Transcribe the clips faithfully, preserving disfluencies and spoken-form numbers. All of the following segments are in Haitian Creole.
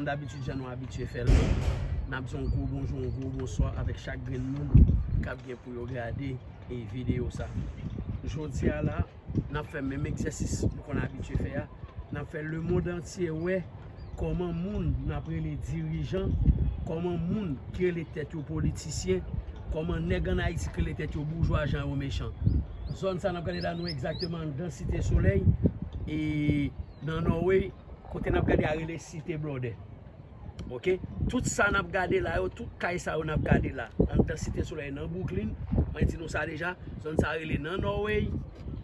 Dabitid, jan nou abitye fè l, n ap di yon gwo bonjou, yon gwo bonswa avèk chak grenn moun k ap gen pou yo gade e videyo sa. Jodi a la, n ap fè menm egzèsis nou konn abitye fè a. N ap fè lemonn antye wè kòman moun n ap rele dirijan, kòman moun ki rele tèt yo politisyen, kòman nèg ann Ayiti ki rele tèt yo boujwa, jan yo mechan. Zòn sa n ap gade la, nou egzakteman anndan Site Solèy, e nan Nòway, kote n ap gade a rele Site Blòdè. Oke? Tout sa n ap gade la yo, tout kay sa yo n ap gade la, anndan Site Solèy nan Brooklyn, mwen di nou sa deja, zòn sa rele nan Nòway,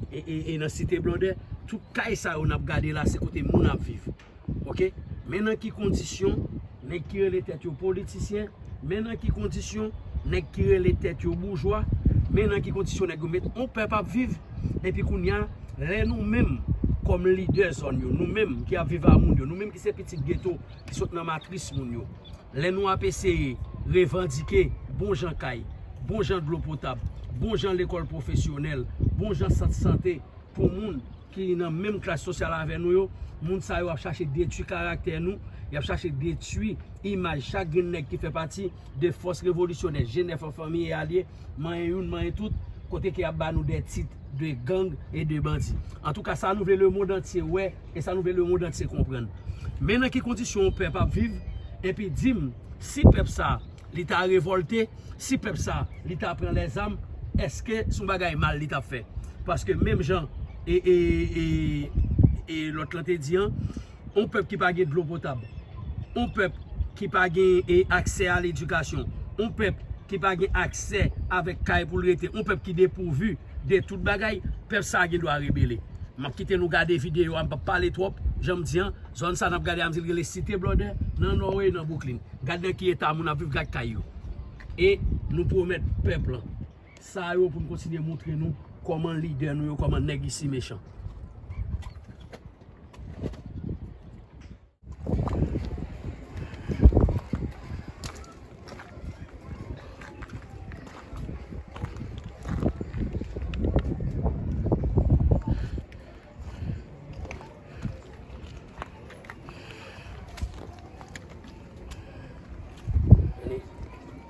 e, e, e nan Site Blòdè, tout kay sa yo n ap gade la, se kote moun ap viv. Oke? Men nan ki kondisyon nèg ki rele tèt yo politisyen, men nan ki kondisyon nèg ki rele tèt yo boujwa, men nan ki kondisyon nèg yo met yon pèp ap viv, epi kounye a, lè nou menm, kòm lidè zòn yo, nou menm ki ap viv a moun yo, nou menm ki se pitit geto, ki sot nan matris moun yo, lè nou ap eseye revandike bon jan kay, bon jan dlo potab, bon jan lekòl pwofesyonèl, bon jan sant sante pou moun ki nan menm klas sosyal avè nou yo, moun sa yo ap chache detwi karaktè nou, y ap chache detwi imaj chak grenn nèg ki fè pati de fòs revolisyonè G nèf an fanmi e alye, manyen youn, manyen tout, kote ke y ap ba nou de tit de gang e de bandi. Antouka, sa nou vle lemonn antye wè e sa nou vle lemonn antye konprann. Men nan ki kondisyon yon pèp ap viv, epi di m si pèp sa li ta revòlte, si pèp sa li ta pran lèzam, èske se yon bagay mal li t ap fè? Paske menm jan e, e, e, e lòt lan te di an, yon pèp ki pa gen dlo potab, yon pèp ki pa gen e, aksè a ledikasyon, yon pèp ki pa gen aksè avèk kay pou l rete, yon pèp ki depouvi de tout bagay, pèp sa a gen dwa rebele. M ap kite nou gade videyo a, m p ap pale twòp, jan m di an, zòn sa n ap gade a, m di l rele Site Blòdè, nan Nòway, nan Brooklyn. Gad nan ki eta moun ap viv, gad kay yo. E nou pwomèt pèp lan sa yo pou n kontinye montre nou kòman lidè nou yo, kòman nèg isi mechan.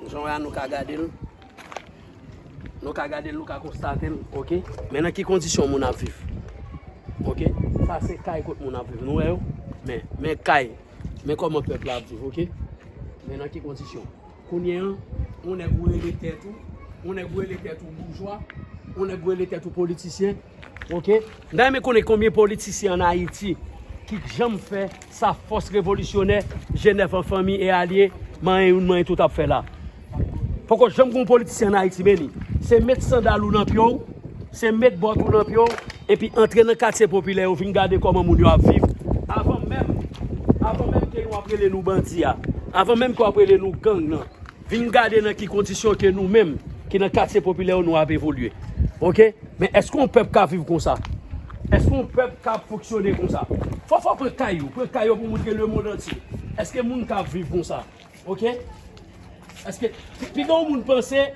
Jan w wè a, nou ka gade l. Nou ka gade l, nou ka konstate l, oke? Men nan ki kondisyon moun ap viv. Oke? Sa se kay kot moun ap viv. Nou wè yo? Men, men kay. Men kòman pèp la ap viv, oke? Men nan ki kondisyon. Kounye an, yon nèg ou rele tèt ou, yon nèg ou rele tèt ou boujwa, yon nèg ou rele tèt ou politisyen, oke? M ta renmen konnen konbyen politisyen ann Ayiti ki janm fè sa fòs revolisyonè G nèf an fanmi e alye, manyen youn, manyen tout ap fè la. Poko janm gen yon politisyen ann Ayiti, men li. Se met sandal ou nan pye w, se met bòt ou nan pye w, epi antre nan katye popilè yo, vin gade kòman moun yo ap viv. Avan menm, avan menm ke nou ap rele nou bandi a, avan menm ke w ap rele nou gang nan, vin gade nan ki kondisyon ke nou menm, ki nan katye popilè yo, nou ap evolye. Oke? Men èske yon pèp ka viv konsa? Èske yon pèp ka fonksyone konsa? Fò, fò pran kay yo, pran kay yo pou montre lemonn antye. Èske moun ka viv konsa? Oke? Èske, pi, piga yon moun panse,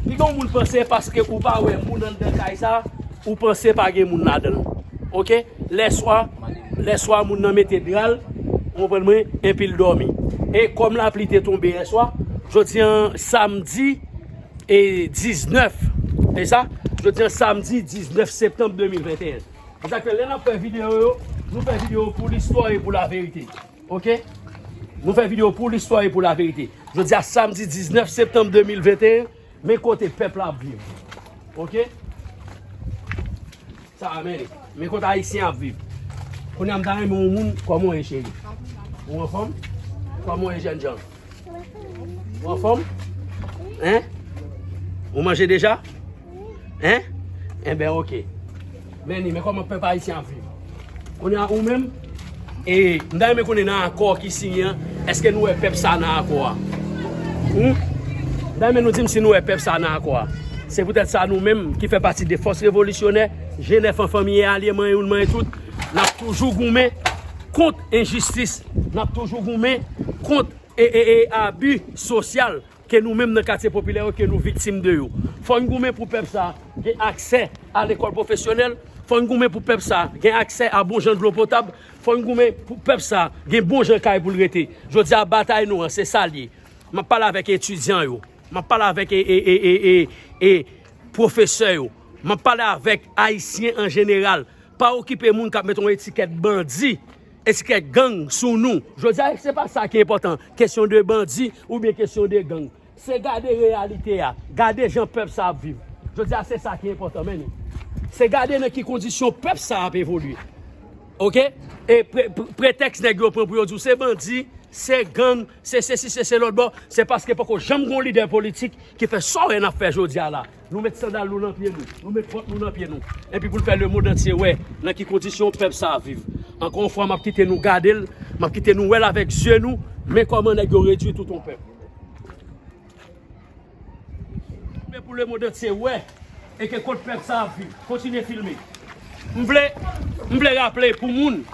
piga yon moun panse paske ou pa wè moun anndan kay sa, ou panse pa gen moun ladan l. Oke? Lèswa, lèswa moun nan mete dra l, ou konprann mwen, epi l dòmi. E kòm lapli te tonbe yèswa, jodi an samdi, e diznèf, e sa, jodi an samdi diznèf septanm de mil venteyen. Se sa k fè lè n ap fè videyo yo, nou fè videyo pou listwa e pou laverite. Oke? Nou fè videyo pou listwa e pou laverite. Jodi a samdi diznèf septanm de mil venteyen, men kote pèp la ap viv. Oke? Sa a, men li. Men kote ayisyen ap viv. Kounye a m ta renmen yon moun, kòman w ye cheri? Ou anfòm? Kòman w ye jènjan? Ou anfòm? Hein? Ou manje deja? Hein? Enben, oke. Men ni, men kòman pèp ayisyen ap viv. Kounye a ou menm, e, m ta renmen konnen nan akò ki siyen an, èske nou wè pèp sa nan akò a? Hmm? M ta renmen nou di m si nou wè pèp sa nan akò a. Se poutèt sa nou menm ki fè pati de fòs revolisyonè, G nèf an fanmi e alye, manyen youn, manyen tout, n ap toujou goumen kont enjistis, n ap toujou goumen kont e, e, e abi sosyal ke nou menm nan katye popilè yo, ke nou viktim de yo. Fò n goumen pou pèp sa gen aksè a lekòl pwofesyonèl, Fò n goumen pou pèp sa gen aksè a bon jan dlo potab. Fò n goumen pou pèp sa gen bon jan kay pou l rete. Jodi a, batay nou an, se sa l ye. M ap pale avèk etidyan yo. M ap pale avèk e, e, e, e, e, e pwofesè yo. M ap pale avèk Ayisyen an jeneral. Pa okipe moun k ap mete yon etikèt bandi, etikèt gang sou nou. Jodi a, se pa sa ki enpòtan, kesyon de bandi oubyen kesyon de gang. Se gade reyalite a, gade jan pèp sa ap viv. Jodi a, se sa ki enpòtan, men. Se gade nan ki kondisyon pèp sa ap evolye. Oke? E pre- pre- pretèks nèg yo pran pou yo di w se bandi, se gang, se sesi, se se lòt bò, se paske poko janm gon lidè politik ki fè sa w wè n ap fè jodi a la. Nou met sandal nou nan pye nou, nou met bòt nou nan pye nou. Epi pou l fè lemonn antye wè nan ki kondisyon pèp sa a viv. Ankò yon fwa, m ap kite nou gade l, m ap kite nou wè l avèk zye nou, men kòman nèg yo redwi tout yon pèp. Men pou lemonn antye wè, e ke kot pèp sa ap viv. Kontinye filme. M vle, m vle raple pou moun,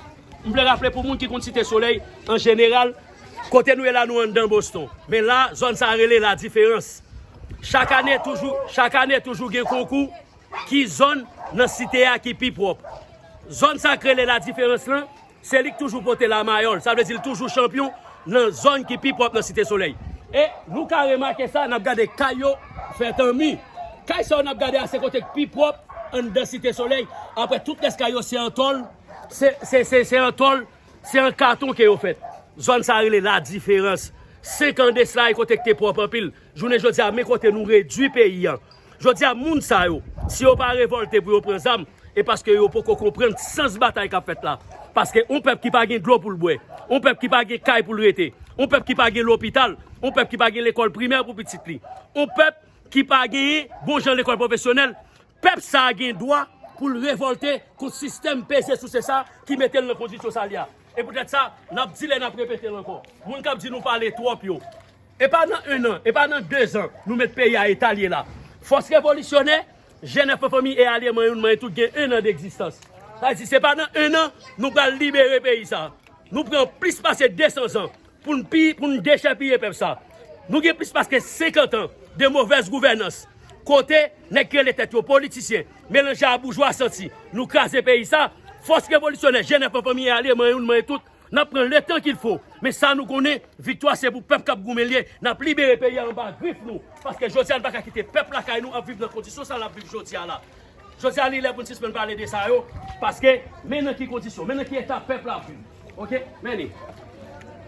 m vle raple pou moun ki konn Site Solèy an jeneral, kote nou ye la, nou anndan Boston. Men la, zòn sa rele La Diferans. Chak ane toujou, chak ane toujou gen konkou ki zòn nan site a ki pi pwòp. Zòn sa k rele La Diferans lan, se li k toujou pote lamayòl, sa vle di l toujou chanpyon nan zòn ki pi pwòp nan Site Solèy. E nou ka remake sa, n ap gade kay yo fè tanmi. Kay sa yo n ap gade a, se kote k pi pwòp anndan Site Solèy. Apre tout rès kay yo se an tòl, se, se, se, se an tòl, se an katon ke yo fèt. Zòn sa rele La Diferans. Senk an de sila, e kote k te pwòp anpil. Jounen jodi a, men kote nou redwi peyi an. Jodi a, moun sa yo, si yo pa revòlte pou yo pran zam, e paske yo poko konprann sans batay k ap fèt la. Paske yon pèp ki pa gen dlo pou l bwè, yon pèp ki pa gen kay pou l rete, yon pèp ki pa gen lopital, yon pèp ki pa gen lekòl primè pou pitit li, yon pèp ki pa genyen bon jan lekòl pwofesyonèl, pèp sa a gen dwa pou l revòlte kont sistèm peze souse sa ki mete l nan kondisyon sa l ye a. E poutèt sa, n ap di l e n ap repete l ankò. Moun k ap di nou pale twòp yo, e pa nan en an, e pa nan de zan nou met peyi a eta l ye la. Fòs revolisyonè, G N F an fanmi e alye, manyen youn, manyen tout, gen en an degzistans. Sa vle di, se pa nan en an nou pral libere peyi sa. Nou pran plis pase de san zan pou n pi, pou n dechèpiye pèp sa. Nou gen plis pase senkant an de movèz gouvènans, kote nèg ki rele tèt yo politisyen, melanje a boujwa santi, nou kraze peyi sa. Fòs revolisyonè, G N F an fanmi e alye, manyen youn, manyen tout, n ap pran letan qu'il faut. Men sa nou konnen, viktwa se pou pèp k ap goumen l ye. N ap libere peyi a anba grif nou. Paske jodi a, n pa ka kite pèp lakay nou ap viv nan kondisyon sa l ap viv jodi a la. Jodi a, li lè pou n sispann pale de sa yo, paske men nan ki kondisyon, men nan ki eta pèp la ap viv. Oke? Men li.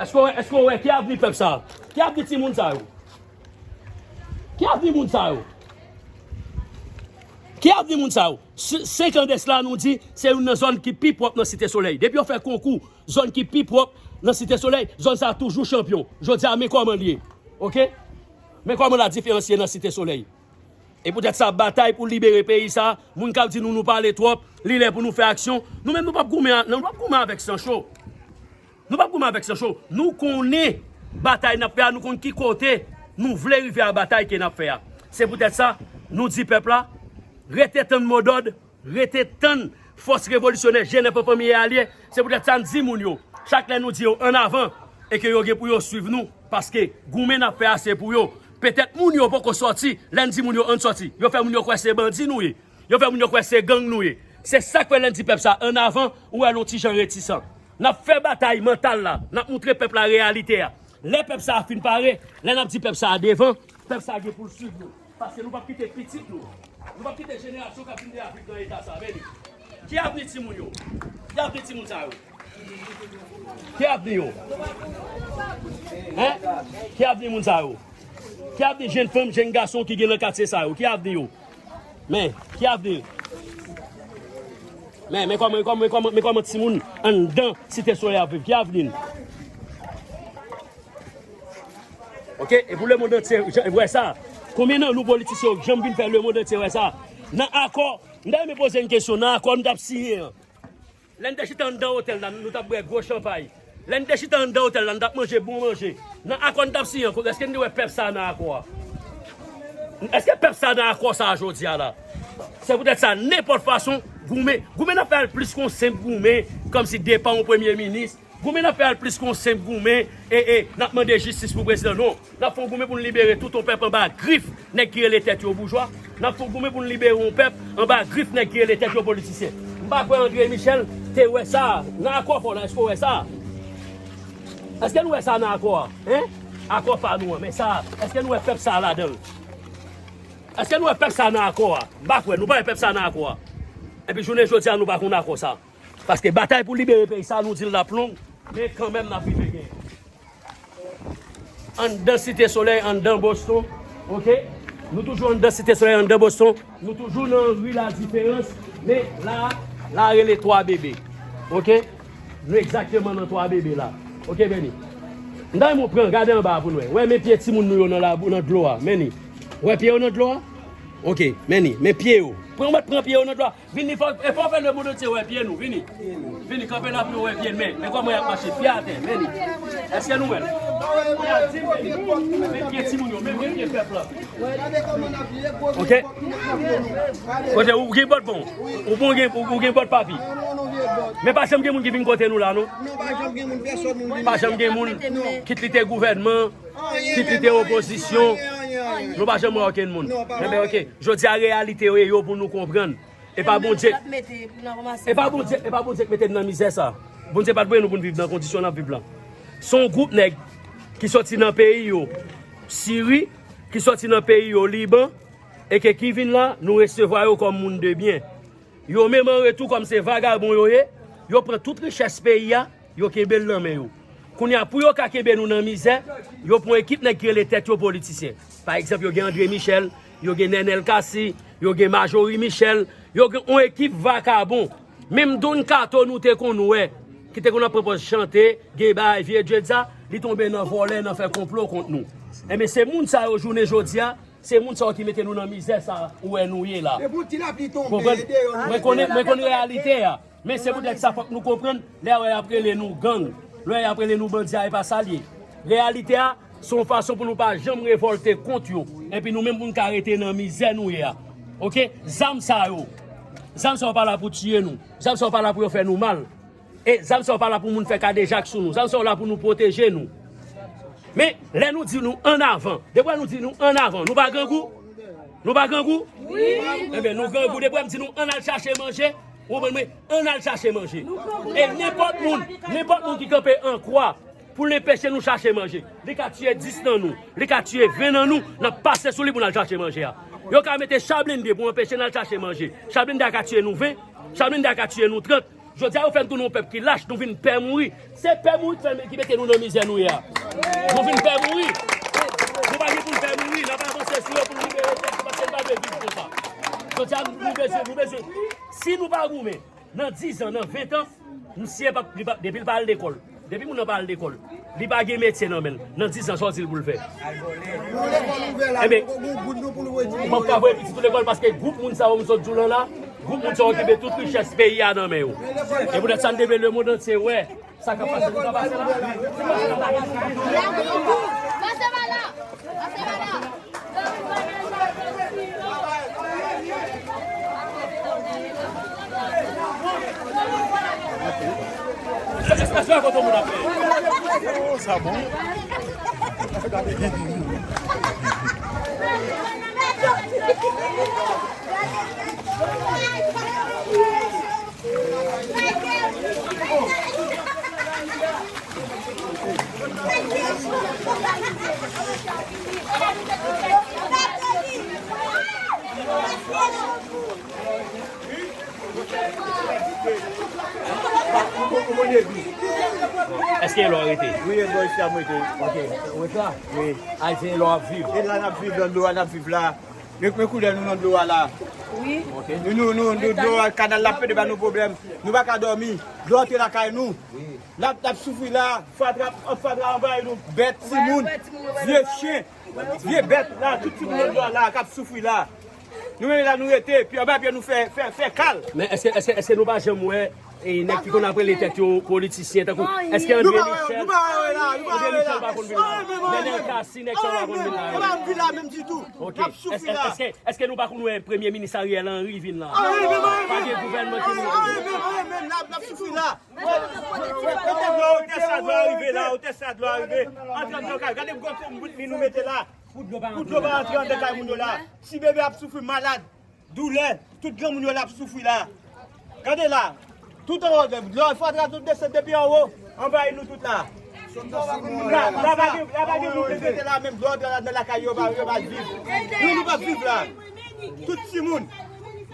Èske w wè, èske w wè ki avni pèp sa a? Ki avni timoun sa yo? Ki avni moun sa yo? Ki avni moun sa yo? Se- Senk an de sila, nou di se youn nan zòn ki pi pwòp nan Site Solèy. Depi yo fè konkou zòn ki pi pwòp nan Site Solèy, zòn sa a toujou chanpyon. Jodi a, men kòman l ye. Oke? Men kòman La Diferans ye nan Site Solèy. E poutèt sa, batay pou libere peyi sa, moun k ap di nou, nou pale twòp, li lè pou nou fè aksyon. Nou menm, nou p ap goumen a- nou p ap goumen avèk san cho. Nou p ap goumen avèk san cho. Nou konnen batay n ap fè a, nou konn ki kote nou vle rive a batay ke n ap fè a. Se poutèt sa, nou di pèp la, rete tann modòd, rete tann fòs revolisyonè G N F an fanmi e alye. Se poutèt sa n di moun yo, chak lè nou di yo annavan, e ke yo gen pou yo swiv nou, paske goumen n ap fè a se pou yo. Petèt moun yo poko sòti, lè n di moun yo ann sòti, yo fè moun yo kwè se bandi nou ye. Yo fè moun yo kwè se gang nou ye. Se sa k fè lè n di pèp sa annavan, ou wè l yon ti jan retisan. N ap fè batay mantal la, n ap montre pèp la reyalite a. Lè pèp sa a fin pare, lè n ap di pèp sa a devan, pèp sa a gen pou l swiv nou. Paske nou p ap kite pitit nou, nou p ap kite jenerasyon k ap vin de a viv nan eta sa a. Men li. Ki avni timoun yo? Ki avni timoun sa yo? Ki avni yo? Hen? Ki avni moun sa yo? Ki avni jenn fanm, jenn gason ki gen nan katye sa yo? Ki avni yo? Men, ki avni? Men, men kòman, men kòman, men kòman, men kòman timoun anndan Site Solèy ap viv? Ki avni n? Oke? E pou lemonn antye wè sa. Konbyen nan nou politisyen yo janm vin fè lemonn antye wè sa? Nan akò, m ta renmen poze n kesyon, nan akò nou t ap siyen an, lè n te chita anndan otèl la, nou t ap bwè gwo chanpay. Lè n te chita anndan otèl la, nou t ap manje bon manje. Nan akò n t ap siyen an, èske n te wè pèp sa a nan akò a? Èske pèp sa a nan akò sa a jodi a la? Se poutèt sa, nenpòt fason, goumen, goumen n ap fè a l plis ke yon senp goumen, kòmsi depa yon premye minis. Goumen n ap fè a l plis ke yon senp goumen, e, e, n ap mande jistis pou prezidan. Non. N ap fè yon goumen pou n libere tout yon pèp anba grif nèg ki rele tèt yo boujwa. N ap fè yon goumen pou n libere yon pèp anba grif nèg ki rele tèt yo politisyen. Pa kwè André Michel te wè sa nan akò pa w la, èske w wè sa? Èske nou wè sa nan akò a? Hein? Akò pa nou an, men sa, èske nou wè pèp sa ladan l? Èske nou wè pèp sa nan akò a? M pa kwè, nou pa wè pèp sa nan akò a. Epi jounen jodi a, nou pa konn akò sa. Paske batay pou libere peyi sa, nou di l l ap long, men kanmenm n ap rive gen. Anndan Site Solèy, anndan Boston, oke? Nou toujou anndan Site Solèy, anndan Boston. Nou toujou nan ri Ladiferans, men la, la rele Twa Bebe, oke? Nou egzakteman nan Twa Bebe la, oke, Benny? M ta renmen w pran, gade anba a pou n wè. Wè, men pye timoun nou yo nan labou, nan dlo a, Benny. Wè pye yo nan dlo a? Oke, Benny, men pye yo. Pran, mèt pran pye yo nan dlo a. Vini, fò, e fò fè lemonn antye wè pye nou, vini. Vini, kanpe la pou yo wè pye n, men, men kòman y ap mache, pye atè, men li. Èske nou wè l? Men pye timoun yo, men, men pye pèp la. Oke. Kote ou gen bòt bon. Ou bon gen, ou, ou gen bòt papi. Men pa janm gen moun ki vin kote nou la, non. Pa janm gen moun, kit li te gouvènman, kit li te opozisyon. Nou pa janm wè okenn moun. Enben, oke. Jodi a, reyalite yo ye yo pou nou konprann. E pa Bondye. E pa Bondye, e pa Bondye k mete n nan mizè sa. Bondye pa t voye nou pou n viv nan kondisyon n ap viv lan. Se yon gwoup nèg ki soti nan peyi yo, Siri, ki soti nan peyi yo, Liban, e ke ki vin la, nou resevwa yo kòm moun de byen. Yo menm, an retou, kòm se vagabon yo ye, yo pran tout richès peyi a, yo kenbe l nan men yo. Kounye a, pou yo ka kenbe nou nan mizè, yo pran ekip nèg ki rele tèt yo politisyen. Pa egzanp, yo gen André Michel, yo gen Nenel Cassy, yo gen Marjorie Michel, yo gen yon ekip vakabon. Menm Don Kato nou te konn wè, ki te konn ap pran pòz chante, gen bagay vye djedza, li tonbe nan vòlè, nan fè konplo kont nou. Enben, se moun sa yo, jounen jodi a, se moun sa yo ki mete nou nan mizè sa ou wè nou ye la. Depi yon ti lapli tonbe, konprann? Mwen konnen, mwen konnen reyalite a. Men se poutèt sa fòk nou konprann, lè y ap rele nou gang, lè y ap rele nou bandi a, e pa sa l ye. Reyalite a, se yon fason pou nou pa janm revòlte kont yo. Epi nou menm pou n ka rete nan mizè nou ye a. Oke? Zam sa yo. Zam sa yo pa la pou tiye nou. Zam sa yo pa la pou yo fè nou mal. E zam sa yo pa la pou moun fè kadejak sou nou. Zam sa yo la pou nou pwoteje nou. Men, lè nou di nou ann avan, depi nou di nou ann avan, nou pa grangou? Nou pa grangou? Wi. Enben, nou grangou. Depi m di nou ann al chache manje, ou konprann mwen, ann al chache manje. E nenpòt moun, nenpòt moun ki kanpe an kwa pou l enpeche nou chache manje, li ka tiye dis nan nou, li ka tiye ven nan nou, n ap pase sou li pou n al chache manje a. Yo ka mete cha blende pou anpeche n al chache manje. Cha blende a ka tiye nou ven, cha blende a ka tiye nou trant. Jodi a, yo fè n tounen yon pèp ki lach, nou vin pè mouri. Se pè mouri ki fè, ki mete nou nan mizè nou ye a. Nou vin pè mouri. Nou pa gen pou n pè mouri, n ap avanse sou yo pou n libere tèt nou, paske n pa dwe viv konsa. Jodi a, nou bezwen, nou bezwen. Si nou pa goumen, nan diz an, nan ven an, misye p ap, li p ap, depi l pa al lekòl, depi moun nan pa al lekòl, li pa gen metye nan men l. Nan diz an, sa w di l pou l fè? Enben, m p ap ka voye pitit ou lekòl paske gwoup moun sa yo m sot di w lan la, gwoup moun sa yo okipe tout richès peyi a nan men yo. E poutèt sa, n te vle lemonn antye wè sa k ap pase, nou ka pase la. Pase pa la! Pase pa la! Sa bon. Èske e la w rete? Wi, e bò isi a m rete. Ok, ou rete la? Wi. A, se e la w ap viv? E la n ap viv, nan dlo a n ap viv la. Men, men koulè nou nan dlo a la. Wi. Ok. Nou, nou, nou, nou, dlo a, kanal la pede ba nou pwoblèm. Nou pa ka dòmi. Dlo antre lakay nou. Wi. N ap, n ap soufri la. Fatra, fatra anvayi nou. Bèt, timoun, vye chen. Vye bèt la, tout timoun nan dlo a la, k ap soufri la. Nou menm la, nou rete, pye anba pye nou fè, fè, fè kal. Men èske, èske, èske nou pa janm wè, e, nèg ki konn ap rele tèt yo politisyen, tankou, èske André Michel, André Michel pa konn vin la? Nenel Cassy, nèg sa yo pa konn vin la? Yo pa vin la menm ditou. Ok. N ap soufri la. Èske, èske, èske nou pa konn wè Premye Minis Ariel Henry vin la? Pa gen gouvènman ki monte. N ap, n ap soufri la. Otè sa dlo a rive la, otè sa dlo a rive. Antre anndan kay, gade gwo konbit li nou mete la. Pou dlo pa antre anndan kay moun yo la. Ti bebe ap soufri, malad, doulè, tout granmoun yo la ap soufri la. Gade la. Tout anwo, dlo, fatra tout desann depi anwo, anvayi nou tout la. La, la pa gen, la pa gen moun ki rete la, menm dlo antre ladan lakay yo, yo pa, yo pa viv. Nou, nou pa viv la. Tout timoun.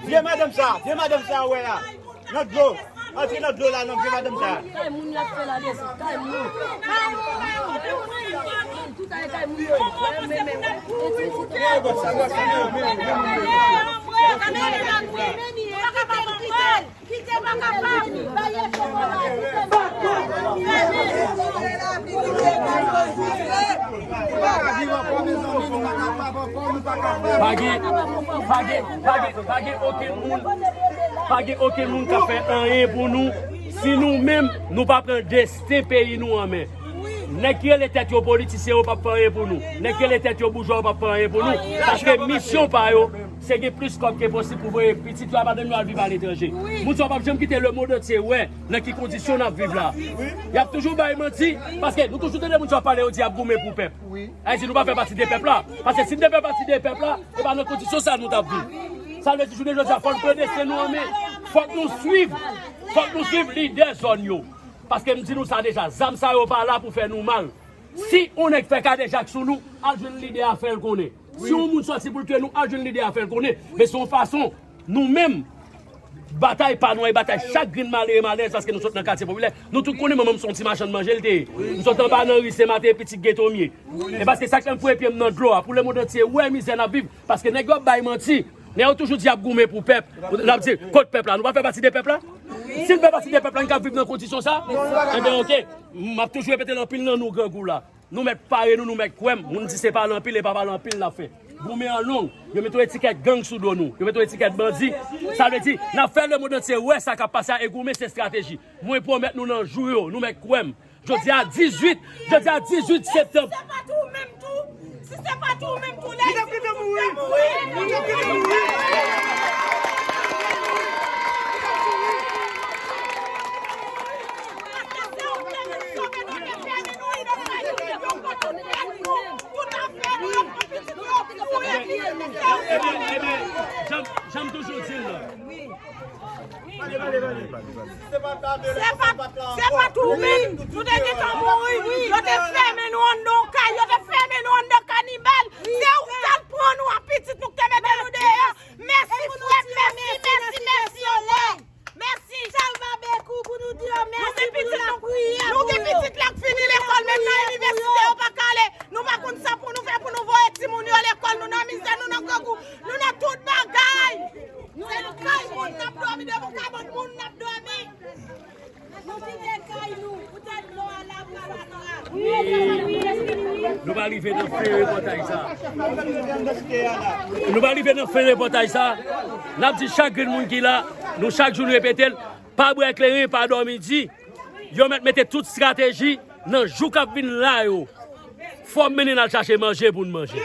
Vye madanm sa, vye madanm sa, wè la. Nan dlo. Antre nan dlo la, nan vye madanm sa. Kay moun y ap fè la desann, kay moun. Tout ay kay moun yo. Kite m kapab. Pa gen, pa gen, pa gen, pa gen okenn moun, pa gen okenn moun k ap fè anyen pou nou si nou menm nou pa pran desten peyi nou an men. Nèg ki rele tèt yo politisyen yo p ap fè anyen pou nou. Nèg ki rele tèt yo boujwa yo p ap fè anyen pou nou. Paske misyon pa yo, se gen plis kòb ke posib pou voye pitit yo ak madanm yo al viv aletranje. Moun sa yo p ap janm kite lemonn antye wè nan ki kondisyon n ap viv la. Y ap toujou bay manti, paske nou toujou tande moun sa yo ap pale, yo di y ap goumen pou pèp. Sa vle di nou pa fè pati de pèp la. Paske si n te fè pati de pèp la, e pa nan kondisyon sa nou t ap viv. Sa vle di jounen jodi a, fò n pran desten nou an men. Fòk nou swiv, fòk nou swiv lidè zòn yo. Paske m di nou sa deja, zam sa yo pa la pou fè nou mal. Si yon nèg fè kadejak sou nou, al jwenn lidè a, fè l konnen. Si yon moun sòti pou l touye nou, al jwenn lidè a, fè l konnen. Men se yon fason, nou menm, batay pa nou an, e batay chak grenn malere malèz, paske nou sot nan katye popilè. Nou tout konnen manman m se yon ti machann manje l te ye. M sot anba nan ri Sen Maten, pitit geto m ye. E paske sa k fè m foure pye m nan dlo a, pou lemonn antye wè mizè n ap viv, paske nèg yo ap bay manti. Nèg yo toujou di y ap goumen pou pèp. N ap di, kot pèp la? Nou pa fè pati de pèp la? Si n fè pati de pèp la, n ka viv nan kondisyon sa? Enben, oke. M ap toujou repete l, anpil nan nou grangou la. Nou mèt pare nou, nou mèt kwè m. Moun di se pale anpil, e pa pale anpil n ap fè. Goumen an long. Yo mete yon etikèt gang sou do nou. Yo mete yon etikèt bandi. Sa vle di, n ap fè lemonn antye wè sa k ap pase a, e goumen se estrateji. Mwen pwomèt nou nan jou yo, nou mèt kwè m. Jodi a dizuit, jodi a dizuit septanm. Si se pa tou ou menm tou, si se pa tou ou menm tou, lè isi nou te mouri. Paske se ou te vin sove nou, te fèmen nou, inosan yo, yo pran tout tèt nou, tout afè nou, yo pran pitit nou, yo touye nou. Se ou te vin. Ebyen, ebyen, jan, jan m toujou di l la. Se pa, se pa tou wi. Nou te gentan mouri. Yo te fèmen nou anndan yon kay. Yo te fèmen nou anndan kanibal. Se ou k t al pran nou ak pitit nou k te mete nou deyò. Mèsi frè m, mèsi, mèsi, mèsi ankò. Mèsi. Chalma Bekou pou nou di yo mèsi pou nou la priyè. Nou gen pitit la k fini lekòl, menm nan inivèsite yo pa ka ale. Nou pa konn sa pou nou fè pou nou voye timoun yo lekòl. Nou nan mizè, nou nan grangou, nou nan tout bagay. Se nan kay moun n ap dòmi, devan kabann moun n ap dòmi. Nou kite kay nou, poutèt dlo a la pou fatra. Nou pa rive nan fen repòtaj sa. Nou pa rive nan fen repòtaj sa. N ap di chak grenn moun ki la, nou chak jou n repete l, pa bwè kleren, pa dòmi di. Yo mèt mete tout estrateji nan jou k ap vin la yo. Fò m mennen n al chache manje pou n manje.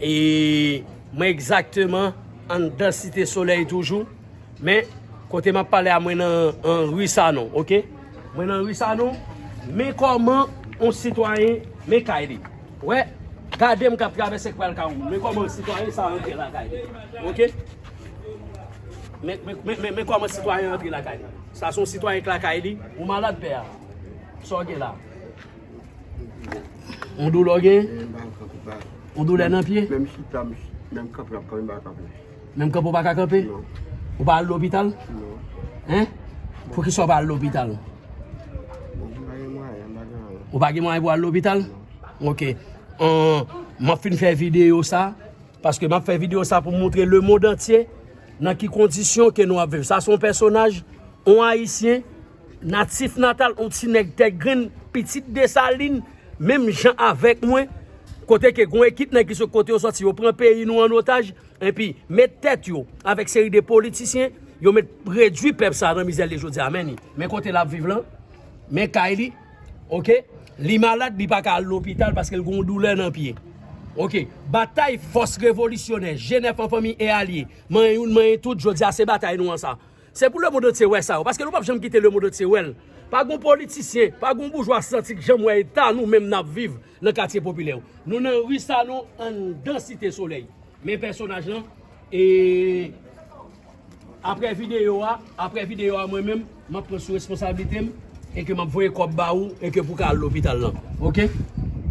E mwen egzakteman anndan Site Solèy toujou. Men, kote m ap pale a, mwen nan, an ri Sanon, oke? Mwen nan ri Sanon, men kòman yon sitwayen, men kay li. Wè, gade m k ap travèse k pral kay yon moun. Men kòman sitwayen sa rantre lakay li, oke? Men, men, men, men, men kòman sitwayen rantre lakay li. Sa se yon sitwayen k lakay li, ou malad pè a. Sa w gen la? Yon doulè w gen? Yon doulè nan pye? Menm chita, menm kanpe, m ap kanpe, m pa kanpe. Menm kanpe w pa ka kanpe? Non. Ou pa al lopital? Non. Hein? Poukisa w pa al lopital? Ou pa gen mwayen pou al lopital? Ok. An, m ap fin fè videyo sa, paske m ap fè videyo sa pou montre lemonn antye nan ki kondisyon ke nou ap viv. Sa se yon pèsonaj, yon Ayisyen, natif natal, yon ti nèg tèt grenn, pitit Desalin, menm jan avèk mwen, kote ke gon ekip nèg ki sot kote yo sòti, yo pran peyi nou an otaj, epi met tèt yo avèk seri de politisyen, yo met redui pèp sa nan mizè l ye jodi a. Men li, men kote l ap viv lan, men kay li, ok? Li malad, li pa ka al lopital paske l gon doulè nan pye. Ok, batay fòs revolisyonè, G nèf an fanmi e alye, manyen youn, manyen tout, jodi a se batay nou an sa. Se pou lemonn antye wè sa yo, paske nou p ap janm kite lemonn antye wè l. Pa gon politisyen, pa gon boujwa santi k janm wè eta nou menm n ap viv nan katye popilè yo. Nou nan ri Sanon, anndan Site Solèy. Men pèsonaj lan, e, apre videyo a, apre videyo a, mwen menm, m ap pran sou responsablite m, e ke m ap voye kòb ba ou, e ke pou ka al lopital lan. Ok?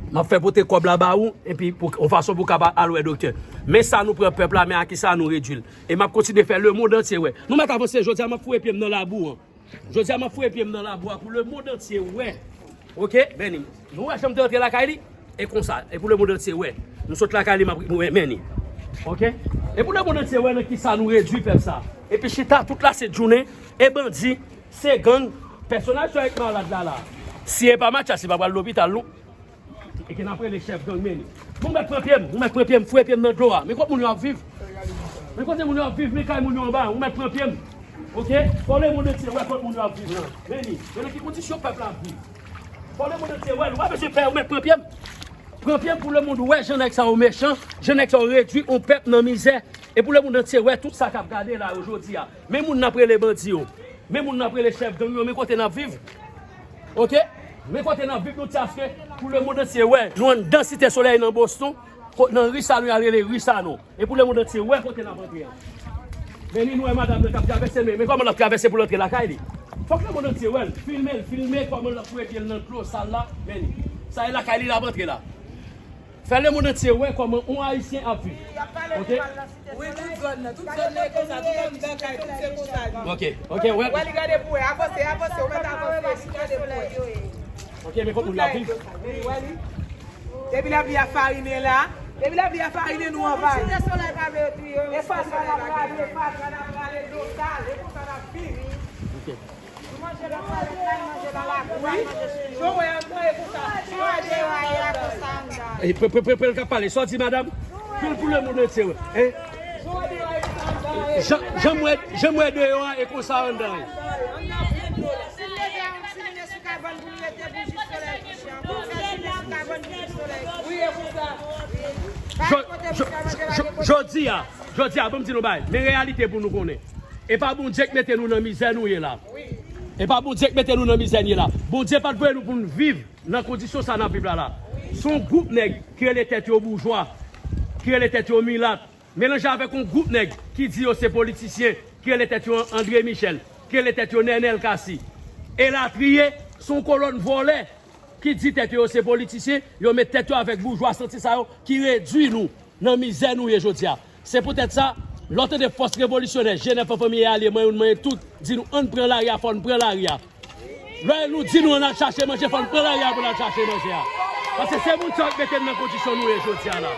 M ap fè pote kòb la ba ou, epi pou, yon fason pou w kapab al wè doktè. Men sa nou pran pèp la, men a ki sa nou redui l. E m ap kontinye fè lemonn antye wè. Nou mèt avanse, jodi a m ap foure pye m nan labou an. Jodi a m ap foure pye m nan labou a pou lemonn antye wè. Ok? Men li. Nou wè jan m te rantre lakay li? E konsa. E pou lemonn antye wè. Nou sot lakay li, m ap wè, men li. Ok? E pou lemonn antye wè nan ki sa nou redui pèp sa. Epi chita tout lasent jounen, e bandi, se gang, pèsonaj sa yo k malad la la. Si e pa Matyas, li pa pral lopital non. E ke n ap rele chèf gang, men li. Ou mèt pran pye m, ou mèt pran pye m, foure pye m nan dlo a. Men kot moun yo ap viv. Men kote moun yo ap viv, men kay moun yo anba, ou mèt pran pye m. Ok? Fò lemonn antye wè kot moun yo ap viv lan. Men li, men nan ki kondisyon pèp la ap viv. Fò lemonn antye wè l, ou pa bezwen pè, ou mèt pran pye m. Pran pye m pou lemonn wè jan nèg sa yo mechan, jan nèg sa yo redui yon pèp nan mizè. E pou lemonn antye wè tout sa k ap gade la yo jodi a. Men moun n ap rele bandi yo. Men moun n ap rele chèf gang yo, men kote n ap viv. Ok? Men kote n ap viv, nou di aske pou lemonn antye wè. Nou anndan Site Solèy nan Boston, kot nan ri sa nou y al rele ri Sanon. E pou lemonn antye wè kote n ap antre an. Men ni nou wè madanm nan k ap travèse, men, men kòman l ap travèse pou l antre lakay li. Fòk lemonn antye wè l, filme l, filme kòman l ap foure pye l nan dlo sal la, men ni. Sa e lakay li l ap antre la. Fè lemonn antye wè kòman yon Ayisyen ap viv. Ok? Wi, tout zòn nan, tout zòn nan e konsa, tout anndan kay, tout se konsa li. Ok, ok, wè. Wè li gade pou wè, avanse, avanse, ou mèt avanse, li gade pou wè. Ok, men kot moun yo ap viv. Wi, wè li. Depi lapli a farinen la, depi lapli a farinen nou anvayi. E fatra n ap rale, e fatra n ap rale dlo sal, e konsa n ap viv. Ok. Wi. Jan w wè anndan e konsa. Jan w wè deyò a ye a konsa anndan. E, pe, pe, pe, pe l k ap pale. Sa w di, madanm? Pou, pou lemonn antye wè. E? Jan, jan m wè, jan m wè deyò a e konsa anndan ye. Si l leve a yon ti minit sou kabann pou l rete pou jis solèy kouche. Ankò fè jounen sou kabann pou jis solèy kouche. Wi, e konsa. Jodi a, jodi a, ban m di nou bagay. Men reyalite pou nou konnen. E pa Bondye k mete nou nan mizè nou ye la. E pa Bondye k mete nou nan mizè n ye la. Bondye pa t voye nou pou n viv nan kondisyon sa n ap viv la la. Se yon gwoup nèg ki rele tèt yo boujwa, ki rele tèt yo milat, melanje avèk yon gwoup nèg ki di yo se politisyen, ki rele tèt yo André Michel, ki rele tèt yo Nènèl Cassy, elatriye, se yon kolonn vòlè ki di tèt yo yo se politisyen, yo met tèt yo avèk boujwa santi sa yo ki redui nou nan mizè nou ye jodi a. Se poutèt sa, lè w tande fòs revolisyonè, G nèf an fanmi e alye, manyen youn, manyen tout, di nou ann pran lari a, fò n pran lari a. Lè nou di nou ann al chache manje, fò n pran lari a pou n al chache manje a. Paske se moun sa yo k mete n nan kondisyon nou ye jodi a la.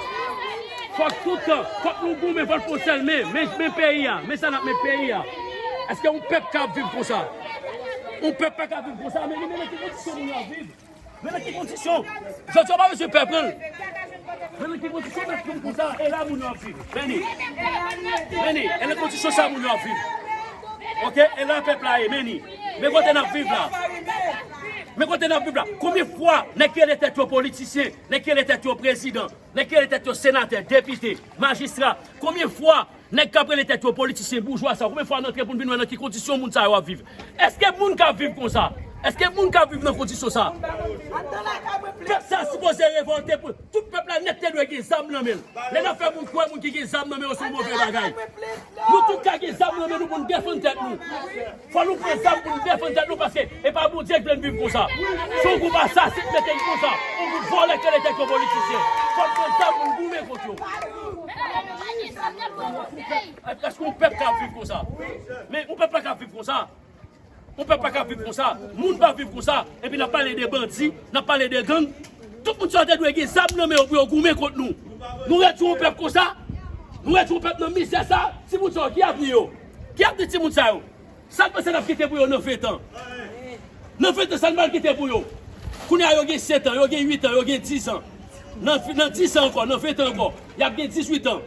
Fòk tout tan, fòk nou goumen, fòk n fè yon sèl men, men, men peyi a, men sa n ap men peyi a. Èske yon pèp ka ap viv konsa? Yon pèp pa ka viv konsa, men li menm ki kondisyon moun yo ap viv. Men nan ki kondisyon? Jodi a, w pa bezwen pè pran l. Men nan ki kondisyon mèt koun konsa, e la moun yo ap viv. Men ni. Men ni, e nan kondisyon sa moun yo ap viv. Ok, e la pèp la ye, men ni. Men kote n ap viv la. Men kote n ap viv la. Konbyen fwa nèg ki rele tèt yo politisyen, nèg ki rele tèt yo prezidan, nèg ki rele tèt yo senatè, depite, majistra, konbyen fwa nèg k ap rele tèt yo politisyen, boujwa sa, konbyen fwa n antre pou n vin wè nan ki kondisyon moun sa yo ap viv? Èske moun ka viv konsa? Èske moun ka viv nan kondisyon sa? Pèp sa sipoze revòlte pou tout pèp la nèt te dwe gen zam nan men l. Lè n ap fè moun kwè moun ki gen zam nan men yo se yon move bagay. Nou tout ka gen zam nan men nou pou n defann tèt nou. Fò nou pran zam pou n defann tèt nou, paske e pa Bondye k vle n viv konsa. Se yon gwoup asasen k mete n konsa. Yon gwoup vòlè k rele tèt yo politisyen. Fò n pran zam pou n goumen kont yo. Èske yon pèp ka ap viv konsa? Men yon pèp pa ka ap viv konsa. Yon pèp pa ka viv konsa. Moun pa viv konsa. Epi n ap pale de bandi, n ap pale de gang. Tout moun sa yo te dwe gen zam nan men yo pou yo goumen kont nou. Nou redwi yon pèp konsa? Nou redwi yon pèp nan mizè sa? Timoun sa yo, ki avni yo? Ki avni timoun sa yo? Sa n panse n ap kite pou yo nan ven tan? Nan ven tan, sa n pral kite pou yo? Kounye a, yo gen sèt an, yo gen uit an, yo gen diz an. Nan, nan diz an ankò, nan ven tan ankò, y ap gen dizuit an.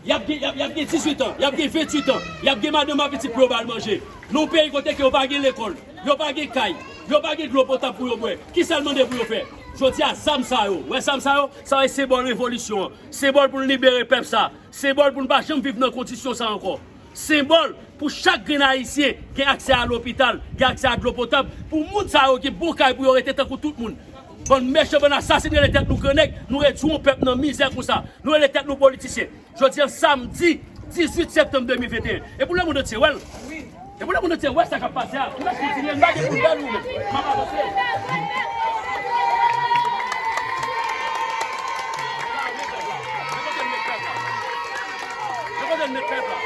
Y ap gen, y ap, y ap gen dizuit an, y ap gen ventuit an, y ap gen madanm ak pitit pou yo ba l manje. Nan yon peyi kote ke yo pa gen lekòl, yo pa gen kay, yo pa gen dlo potab pou yo bwè, ki sa l mande pou yo fè? Jodi a, zam sa yo, wè zam sa yo, sa yo se senbòl revolisyon an, senbòl pou n libere pèp sa, senbòl pou n pa janm viv nan kondisyon sa ankò. Senbòl pou chak grenn Ayisyen gen aksè a lopital, gen aksè a dlo potab, pou moun sa yo gen bon kay pou yo rete tankou tout moun. Bann mechan, bann asasen, rele tèt nou grannèg, nou redwi yon pèp nan mizè konsa. Nou rele tèt nou politisyen. Jodi a, samdi dizuit septanm de mil venteyen. E pou lemonn antye wè l. E pou lemonn antye wè sa k ap pase a. M ap kontinye, m pa gen pou bèl ou menm. M ap avanse. Yo kote met pèp la.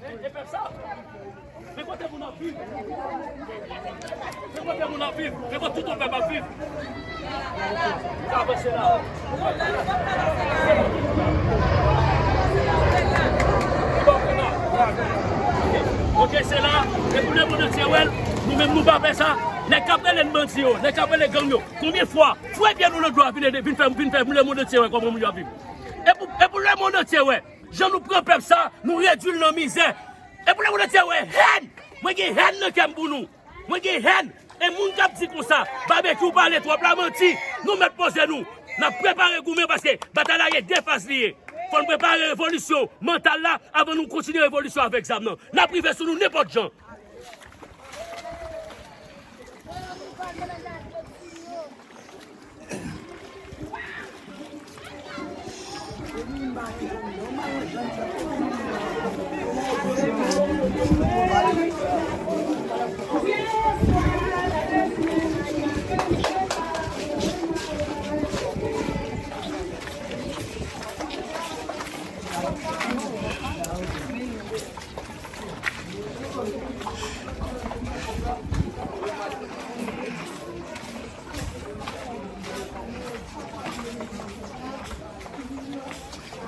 E, e pèp sa. Men kote moun ap viv. Men kote moun ap viv. Men kote tout yon pèp ap viv. Sa avanse la. Ok, se la. E pou lemonn antye wè l, nou menm nou pa fè sa. Nèg k ap rele n bandi yo, nèg k ap rele gang yo. Konbyen fwa fouye pye nou nan dlo a vin ede, vin fè, vin fè lemonn antye wè kòman moun yo ap viv? E pou, e pou lemonn antye wè jan nou pran pèp sa, nou redwi l nan mizè. E pou lemonn antye wè hèn. Mwen gen hèn nan kè m pou nou. Mwen gen hèn. E moun k ap di konsa, Babekyou pale twòp la manti. Nou mèt poze nou. N ap prepare goumen paske batay la gen de faz li ye. Fò n prepare revolisyon mantal la avan nou kontinye revolisyon avèk zam nan. N ap rive sou nou nenpòt jan.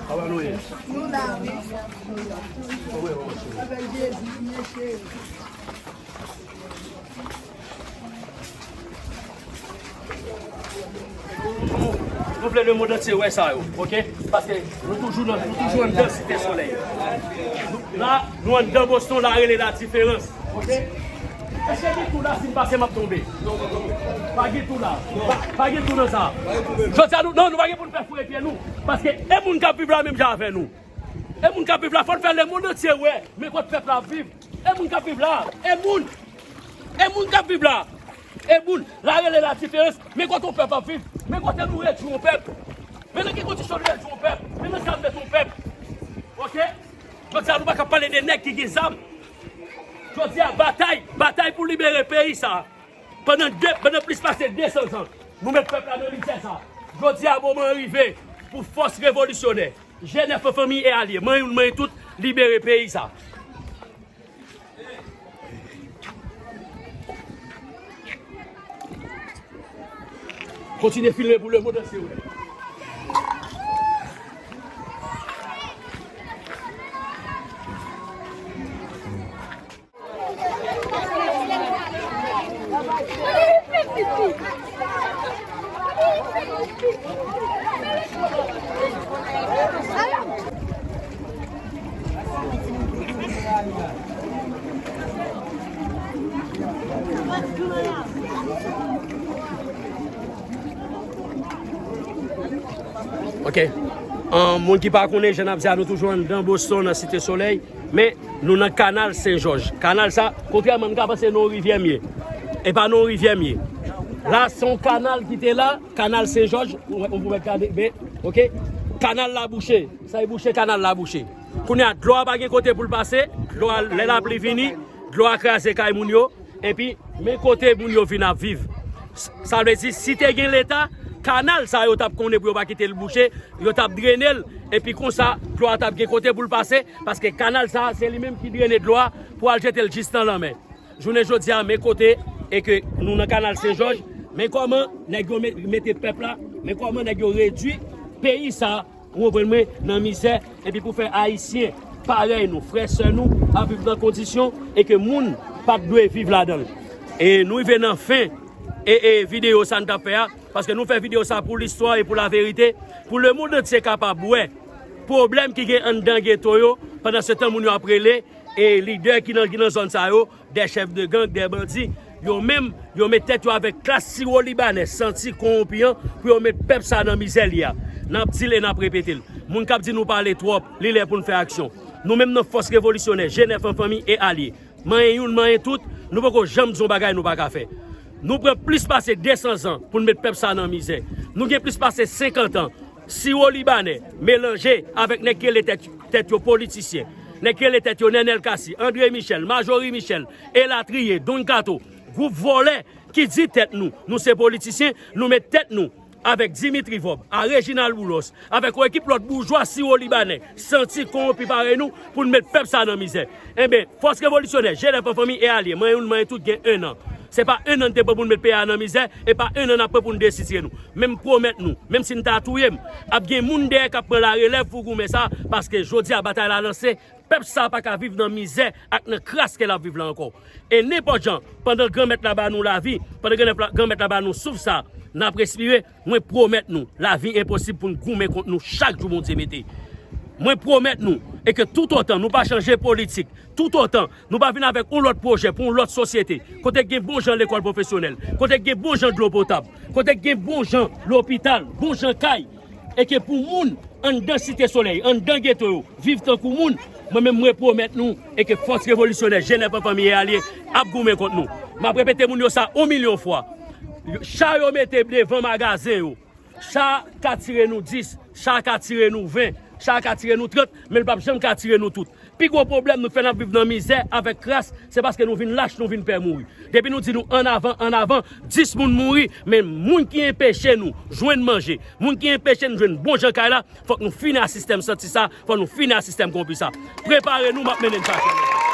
Kòman nou ye? Nou la, wi. Avèk Jezi, mesye. Nou vle lemonn antye wè sa yo, ok? Paske nou toujou nan, nou toujou anndan Site Solèy. Nou, la, nou anndan Boston, la rele Ladiferans, ok? Èske gen tou la, si m pase, m ap tonbe? Pa gen tou la. Pa, pa gen tou nan sa. Jodi a, nou, non, nou pa gen pou n fè fouye pye nou. Paske e moun k ap viv la menm jan avè nou. E moun k ap viv la, fò n fè lemonn antye wè. Men kote pèp la ap viv. E moun k ap viv la. E moun. E moun k ap viv la. E moun. La rele Ladiferans. Men kote yon pèp ap viv. Men kote nou redwi yon pèp. Men nan ki kondisyon nou redwi yon pèp. Men nan sa nou met yon pèp. Ok? Jodi a, nou pa ka pale de nèg ki gen zam. Jodi a, batay, batay pou libere peyi sa. Pandan de, pandan plis pase de san zan, nou met pèp la nan mizè sa. Jodi a, moman an rive pou fòs revolisyonè, G nèf an, fanmi e alye, manyen youn, manyen tout, libere peyi sa. Kontinye filme pou lemonn antye wè. Ok. Ahn, moun ki pa konnen, jan n ap di a, nou toujou anndan Boston, nan Site Solèy. Men, nou nan kanal Sen Jòj. Kanal sa, kontrèman, m ka panse nan yon rivyè m ye. E pa nan yon rivyè m ye. La, se yon kanal ki te la, kanal Sen Jòj, ou, ou mèt gade, men, ok? Kanal la bouche. Sa e bouche, kanal la bouche. Kounye a, dlo a pa gen kote pou l pase, dlo a, lè lapli vini, dlo a kraze kay moun yo, epi, men kote moun yo vin ap viv. Sa vle di, si te gen Leta, kanal sa yo t ap konnen pou yo pa kite l bouche, yo t ap drene l, epi konsa, dlo a t ap gen kote pou l pase, paske kanal sa, se li menm ki drene dlo a pou al jete l jis nan lanmè. Jounen jodi a, men kote e ke nou nan kanal Sen Jòj, men kòman nèg yo met- mete pèp la, men kòman nèg yo redui peyi sa, ou konprann mwen, nan mizè, epi pou fè Ayisyen parèy nou, frè sè nou, ap viv nan kondisyon e ke moun pa t dwe viv ladan l. E nou rive nan fen e, e videyo sa n t ap fè a, paske nou fè videyo sa pou listwa e pou laverite, pou lemonn antye kapab wè pwoblèm ki gen anndan geto yo, pandan se tan moun yo ap rele e lidè ki nan, ki nan zòn sa yo, de chèf de gang, de bandi, yo menm, yo met tèt yo avèk klas siwo libanè santi kowonpi an pou yo met pèp sa nan mizè li a. N ap di l e n ap repete l. Moun k ap di nou pale twòp, li lè pou n fè aksyon. Nou menm nan Fòs Revolisyonè, G nèf an fanmi e alye, manyen youn, manyen tout, nou poko janm di yon bagay nou pa ka fè. Nou pran plis pase de san zan pou n met pèp sa nan mizè. Nou gen plis pase senkant an siwo libanè melanje avèk nèg ki rele tèt, tèt yo politisyen, nèg ki rele tèt yo Nènèl Kasi, André Michel, Majori Michel, elatriye, Don Kato, gwoup vòlè ki di tèt nou, nou se politisyen, nou met tèt nou avèk Dimitri Vòb, a Reginald Boulos, avèk yon ekip lòt boujwa siwo libanè, santi kowonpi parèy nou, pou n met pèp sa nan mizè. Enben, Fòs Revolisyonè, G nèf an fanmi e alye, manyen youn, manyen tout gen en an. Se pa en an n te pran pou n met peyi a nan mizè, e pa en an n ap pran pou n desitire nou. Men m pwomèt nou, menm si n ta touye m, ap gen moun dèyè k ap pran larelèv pou goumen sa, paske jodi a batay la lanse, pèp sa pa ka viv nan mizè ak nan kras ke l ap viv la ankò. E nenpòt jan, pandan Granmèt la ba nou lavi, pandan Granmèt la, Granmèt la ba nou souf sa n ap respire, mwen pwomèt nou, lavi enposib pou n goumen kont nou chak jou Bondye mete. Mwen pwomèt nou, e ke toutotan nou pa chanje politik, toutotan nou pa vin avèk yon lòt pwojè pou yon lòt sosyete, kote gen bon jan lekòl pwofesyonèl, kote gen bon jan dlo potab, kote gen bon jan lopital, bon jan kay, e ke pou moun anndan Site Solèy, anndan geto yo, viv tankou moun, mwen menm mwen pwomèt nou, e ke Fòs Revolisyonè, G nèf an fanmi e alye, ap goumen kont nou. M ap repete moun yo sa yon milyon fwa. Cha yo mete devan magazen yo, cha ka tire nou dis, cha ka tire nou ven, cha ka tire nou trant, men l p ap janm ka tire nou tout. Pi gwo pwoblèm nou fè n ap viv nan mizè avèk kras, se paske nou vin lach, nou vin pè mouri. Depi nou di nou annavan, annavan, dis moun mouri, men moun ki enpeche nou jwenn manje, moun ki enpeche nou jwenn bon jan kay la, fòk nou fini ak sistèm santi sa, fòk nou fini ak sistèm kowonpi sa. Prepare nou, m ap mennen n chache.